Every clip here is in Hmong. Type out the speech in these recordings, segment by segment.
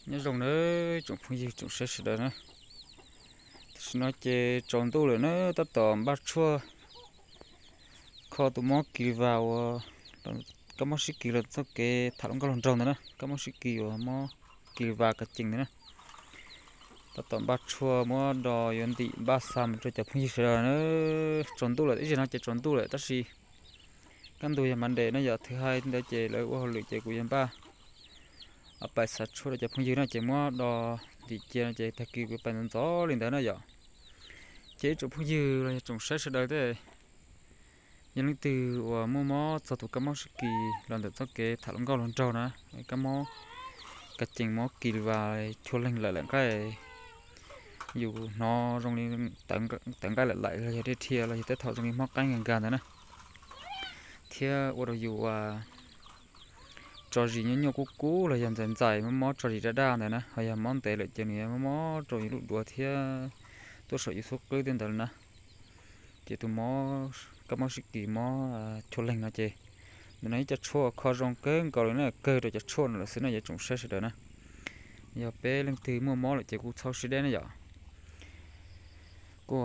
Nyob zoo nawb tsoom phooj ywg tsoom saib sawv daws na. Tam sim no ces tsaus ntuj lawm na, tab tom npaj tshuaj kho tus mob Kiliva uas kab mob sib kis los txoj kev tham hluas nkauj hluas nraug ntawd na, kab mob sib kis uas mob Kiliva kab cees ntawd na. Tab tom npaj tshuaj muab do yuav ntim npaj xa mus rau cov phooj ywg sawv daws na. Tsaus ntuj lawm, ib zaug no ces tsaus ntuj lawm tab sis kaj ntug yog Monday na, yog thứ hai ntawd ces lawv ua hauj lwm ces kuv yog npaj pais xa tshuaj rau cov phooj ywg no ces muab do ntim cia no ces tag kis kuv pais ntxov ntxov li ntawd na yom. Ces ib tsoom phooj ywg los yog tsoom saib sawv daws tej, yog leej twg uas muaj mob txog tus kab mob sib kis los ntawm txoj kev tham hluas nkauj hluas nraug na, kab mob kab cees mob Kiliva chua leeg lawm lawm nqaij, yus hnov zoo li tawv nqaij lawm lawm los yog dhia dhia los yog tej thaum zoo li mob qeeb nkag nkag ntawd na, thiab ua rau yus tso zis nyuaj nyuaj kub kub los yog ntxais ntxais mob mob tso zis daj daj ntawd na, ho yog mob ntev lawm ces nws mob mob rau yus lub duav thiab tuaj saum yus xub qwb tej ntawd na. Ces tus mob kab mob sib kis mob chua leeg no ces ntawm no ib co tshuaj kho zoo kawg nkaus li na, kawg rau cov tshuaj no lawm xwb no yog tsoom saib sawv daws na. Yog peb leej twg muaj mob lawm ces kuj txhob sib deb na yom. Kuj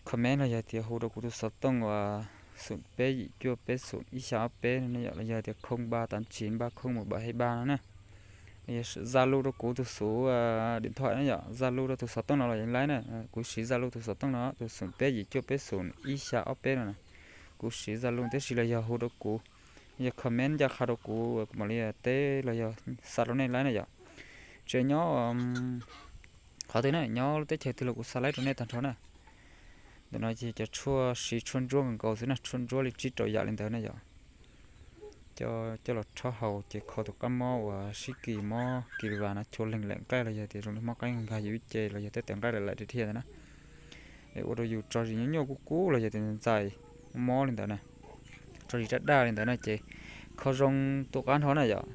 comment los yog tias hu rau kuv tus xov tooj uas xoom peb yim cuaj peb xoom ib xya ob peb no yom, los yog tias không ba tám chín ba không một bảy hai ba no na. Los yog Zalo rau kuv tus xuv điện thoại na yom, Zalo rau tus xov tooj no los yeej laib na. Kuv siv Zalo tus xov tooj no, tus xoom peb yim cuaj peb xoom ib xya ob peb no na. Kuv siv Zalo tib si los yog hu rau kuv, yog comment ncaj qha rau kuv, kuv mam li teb los yog xa rau nej laib na yom. Tsis nyob qhov twg na, nyob lub teb chaws twg los kuv xa laib rau nej tag nrho na. Ntawm no ces cov tshuaj siv tshuaj ntsuab nkaus nkaus xwb na, tshuaj ntsuab li tsib rau yam li ntawd na yom. Coj los rhaub haus ces kho tus kab mob uas sib kis mob Kiliva no chua leeg lawm nqaij los yog tias zoo li mob qeeb nkag yus ib ce los yog tej tawv nqaij lawm lawm dhia dhia ntawd na. Es ua rau yus tso zis nyuaj nyuaj kub kub los yog tias ntxais mob li ntawd na, tso zis daj daj li ntawd na ces kho zoo tu qab nrho na yom.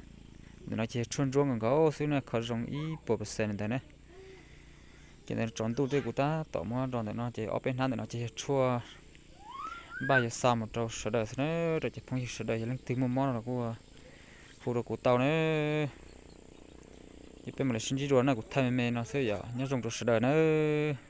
Ntawm no ces yog tshuaj ntsuab nkaus nkaus xwb na, kho zoo ib puas percent li ntawd na. Ces ntawm tsaus ntuj tej kuv tab tom muab do ntawm no ces ob peb hnab ntawm no ces yog tshuaj npaj yuav xa mus rau sawv daws xwb na, rau cov phooj ywg sawv daws yog leej twg muaj mob no los kuj hu rau kuv tau na. Ces peb mam li sib ntsib dua na, kuv thaij me me no xwb yom, nyob zoo rau sawv daws nawb.